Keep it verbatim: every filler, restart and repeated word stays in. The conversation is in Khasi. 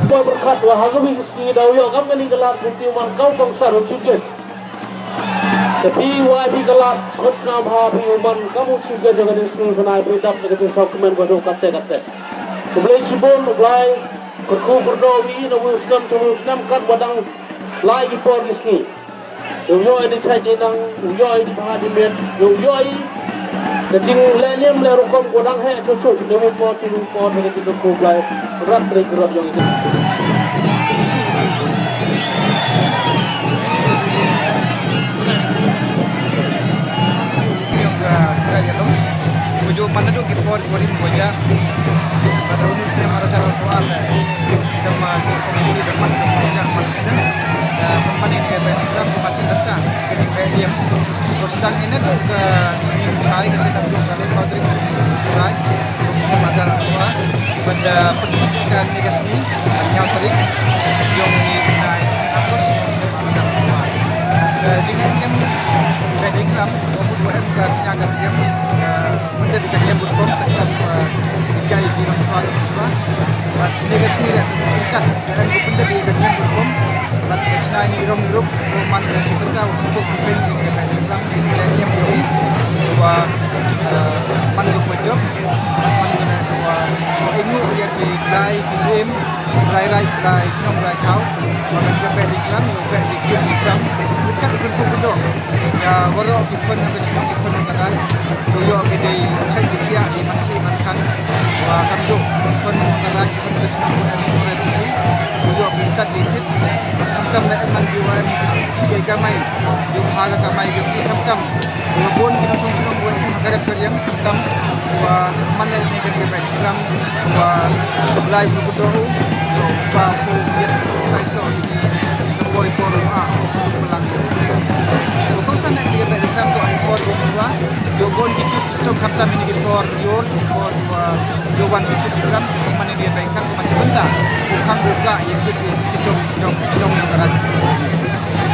Pyrkhat wa ha kawei ka sngi da u ïoh kam kane ka lad, phi u man kam u kongsan, u chief guest. Te phi, wa phi ka lad khot sngap ha phi u man kam u chief guest jong kane ka sngi, phi nai phi dap na ka jingsngewkmen ba dei katte katte. Khublei shibun, U Blai kyrkhu kyrdoh ïa ngi na uwei u snem sha uwei u snem, katba dang lai ki por ki sngi. Ïoh ïoh ïa i di shait di nang, ïoh ïoh ïa i di bha di miat, ïoh ïoh ïa i ka jingleh niam leh rukom ba dang heh shuh shuh, na uwei u por sha uwei u por, na ka jingkyrkhu U Blai, rap trei ki rot ïong i. Ïong ka sra ïalong. Uju man naduh ki por, por im boja. Bad uni snem ar hajar arphew ar. Dama ki komiti da man ka boja man ka. Da pynban ïa ka bai Islam ka man ka bynta. Kini bai niam. Ko sdang ina tu ka niam chai ka tena tu ka le Patrick July. Ko sdang ar hajar arphew ar. Bad, eh, pynban ka ni ka sngi. Hynñiew tarik. Ïong ni nai. Agus. Ar hajar arphew ar. Eh, jingniam. Bai Islam. Ko mut wa em ka nya ka niam. Eh, Mynta dei ka niam bad rukom, khamtam, eh, ïa ki nongshwa nongshwa. Bad kane ka sngi ruh, kat, ka em ka, mynta dei ka niam bad rukom. Bad ka shna ïa ki rong ïa ki rup, ruh man ka shi bynta, u pynpok pynpeng ïa ka Islam, ïa ka niam ïa u. Wa, eh, man ka pynjop, man ka na, wa, wa ïnguh ïa ki blai, ki syiem, Blai raij, blai shnong, blai thaw. Ba kan ka beh di klam, ïa u beh di klam, di klam. Kat i kyrkhu kyrdoh. Ïa waroh ki khun ka shnong, ki khun ka raij. Ïoh ki dei, khait ki khiah, ki man ki man kan. Wa kam juk khun ka raij, khun ka shnong, khun ka raij. Ïoh ki tat ki tit. Khamtam la em man ki wa em ki dei kamai. Ïoh ha ka kamai, ïoh ki khamtam. Wa bun ki nongshong shnong wa im ha ka rep ka riang, khamtam wa man la ïa kane ka beh di klam wa Blai u kyrdoh u, u pa u ïa sai so ïa ki poi por u a u plang. Wa kongsan ïa kane ka beh di klam ko ai por u wa, ïa bun ki kit stok khamtam ïa ki por ïa ki por wa ïa wan ki kit di klam, man ïa kane ka beh di klam ko man bynta. Ko khang u ka ïa ki kit stok stok stok ïa ka rat.